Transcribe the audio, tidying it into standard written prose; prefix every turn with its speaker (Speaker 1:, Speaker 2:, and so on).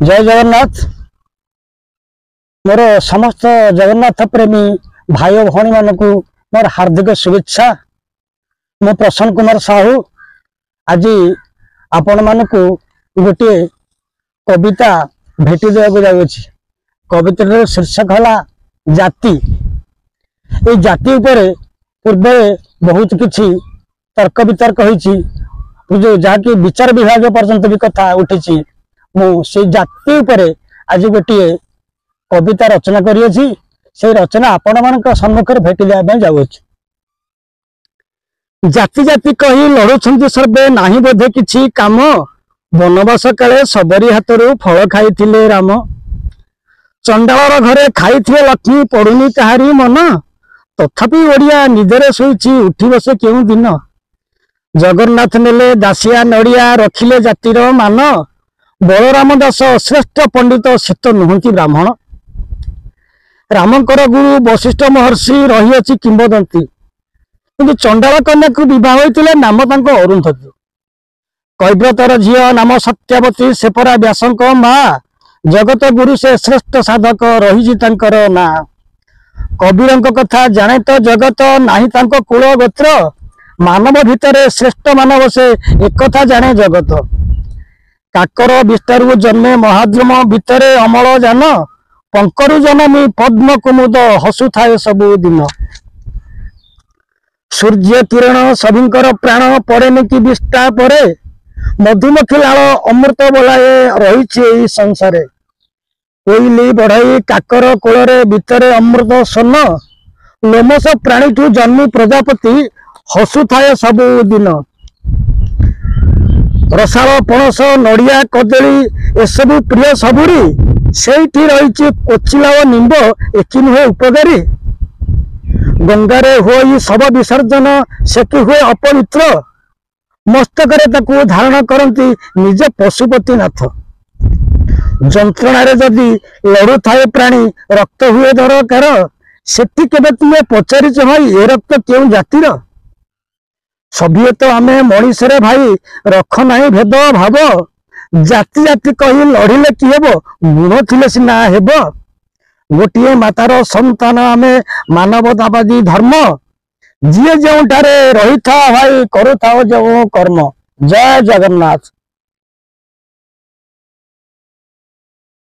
Speaker 1: ଜୟ ଜଗନ୍ନାଥ। ମୋର ସମସ୍ତ ଜଗନ୍ନାଥ ପ୍ରେମୀ ଭାଇ ଓ ଭଉଣୀମାନଙ୍କୁ ମୋର ହାର୍ଦ୍ଦିକ ଶୁଭେଚ୍ଛା। ମୁଁ ପ୍ରସନ୍ନ କୁମାର ସାହୁ ଆଜି ଆପଣମାନଙ୍କୁ ଗୋଟିଏ କବିତା ଭେଟି ଦେବାକୁ ଯାଉଅଛି। କବିତାଟିର ଶୀର୍ଷକ ହେଲା ଜାତି। ଏଇ ଜାତି ଉପରେ ପୂର୍ବେ ବହୁତ କିଛି ତର୍କ ବିତର୍କ ହେଇଛି, ଯୋଉ ଯାହାକି ବିଚାର ବିଭାଗ ପର୍ଯ୍ୟନ୍ତ ବି କଥା ଉଠିଛି। ମୁଁ ସେଇ ଜାତି ଉପରେ ଆଜି ଗୋଟିଏ କବିତା ରଚନା କରିଅଛି। ସେଇ ରଚନା ଆପଣମାନଙ୍କ ସମ୍ମୁଖରେ ଭେଟି ଦେବା ପାଇଁ ଯାଉଅଛି। ଜାତି ଜାତି କହି ଲଢୁଛନ୍ତି ସର୍ବେ, ନାହିଁ ବୋଧେ କିଛି କାମ। ବନବାସ କାଳେ ଶବରୀ ହାତରୁ ଫଳ ଖାଇଥିଲେ ରାମ। ଚଣ୍ଡାଳର ଘରେ ଖାଇଥିଲେ ଲକ୍ଷ୍ମୀ, ପଡୁନି କାହାରି ମନ। ତଥାପି ଓଡିଆ ନିଦରେ ଶୋଇଛି, ଉଠିବ ସେ କେଉଁ ଦିନ? ଜଗନ୍ନାଥ ନେଲେ ଦାସିଆ ନଡିଆ, ରଖିଲେ ଜାତିର ମାନ। ବଳରାମ ଦାସ ଶ୍ରେଷ୍ଠ ପଣ୍ଡିତ, ସେ ତ ନୁହନ୍ତି ବ୍ରାହ୍ମଣ। ରାମଙ୍କର ଗୁରୁ ବଶିଷ୍ଠ ମହର୍ଷି, ରହିଅଛି କିମ୍ବଦନ୍ତୀ। କିନ୍ତୁ ଚଣ୍ଡାଳ କନ୍ୟାକୁ ବିବାହ ହୋଇଥିଲେ, ନାମ ତାଙ୍କ ଅରୁନ୍ଧତୀ। କୈବ୍ରତର ଝିଅ ନାମ ସତ୍ୟବତୀ, ସେ ପରା ବ୍ୟାସଙ୍କ ମା। ଜଗତ ଗୁରୁ ସେ ଶ୍ରେଷ୍ଠ ସାଧକ, ରହିଛି ତାଙ୍କର ନାଁ। କବୀରଙ୍କ କଥା ଜାଣେ ତ ଜଗତ, ନାହିଁ ତାଙ୍କ କୂଳ ଗୋତ୍ର। ମାନବ ଭିତରେ ଶ୍ରେଷ୍ଠ ମାନବ ସେ, ଏକଥା ଜାଣେ ଜଗତ। କାକର ବିସ୍ତାରରୁ ଜନ୍ମେ ମହାଦ୍ରୁମ, ଭିତରେ ଅମଳ ଯାନ। ପଙ୍କରୁ ଜନମି ପଦ୍ମ କୁମୁଦ, ହସୁଥାଏ ସବୁ ଦିନ। ସୂର୍ଯ୍ୟ କିରଣ ସଭିଙ୍କର ପ୍ରାଣ, ପଡେନି କି ବିଷ୍ଠା ପରେ। ମଧୁମକ୍ଷୀ ଲାଳ ଅମୃତ ବୋଲାଏ, ରହିଛି ଏଇ ସଂସାରେ। କୋଇଲି ବଢେଇ କାକର କୋଳରେ, ଭିତରେ ଅମୃତ ସ୍ୱର୍ଣ୍ଣ। ଲୋମସ ପ୍ରାଣୀଠୁ ଜନ୍ମି ପ୍ରଜାପତି, ହସୁଥାଏ ସବୁ ଦିନ। ରସାଳ ପଣସ ନଡିଆ କଦଳୀ ଏସବୁ ପ୍ରିୟ ସବୁରି। ସେଇଠି ରହିଛି କୋଚିଲା ଓ ନିମ୍ବ, ଏକି ନୁହେଁ ଉପକାରୀ? ଗଙ୍ଗାରେ ହୁଅଇ ଶବ ବିସର୍ଜନ, ସେକି ହୁଏ ଅପବିତ୍ର? ମସ୍ତକରେ ତାକୁ ଧାରଣ କରନ୍ତି ନିଜ ପଶୁପତି ନାଥ। ଯନ୍ତ୍ରଣାରେ ଯଦି ଲଢୁଥାଏ ପ୍ରାଣୀ, ରକ୍ତ ହୁଏ ଦରକାର। ସେଠି କେବେ ତୁମେ ପଚାରିଛ ଭାଇ, ଏ ରକ୍ତ କେଉଁ ଜାତିର? ସଭିଏ ତ ଆମେ ମଣିଷରେ ଭାଇ, ରଖ ନାହିଁ ଭେଦ ଭାବ। ଜାତି ଜାତି କହି ଲଢିଲେ କି ହେବ? ଗୁଣ ଥିଲେ ସିନା ହେବ। ଗୋଟିଏ ମାତାର ସନ୍ତାନ ଆମେ, ମାନବତାବାଦୀ ଧର୍ମ। ଯିଏ ଯେଉଁଠାରେ ରହିଥା ଭାଇ, କରୁଥାଅ ଯେଉଁ କର୍ମ। ଜୟ ଜଗନ୍ନାଥ।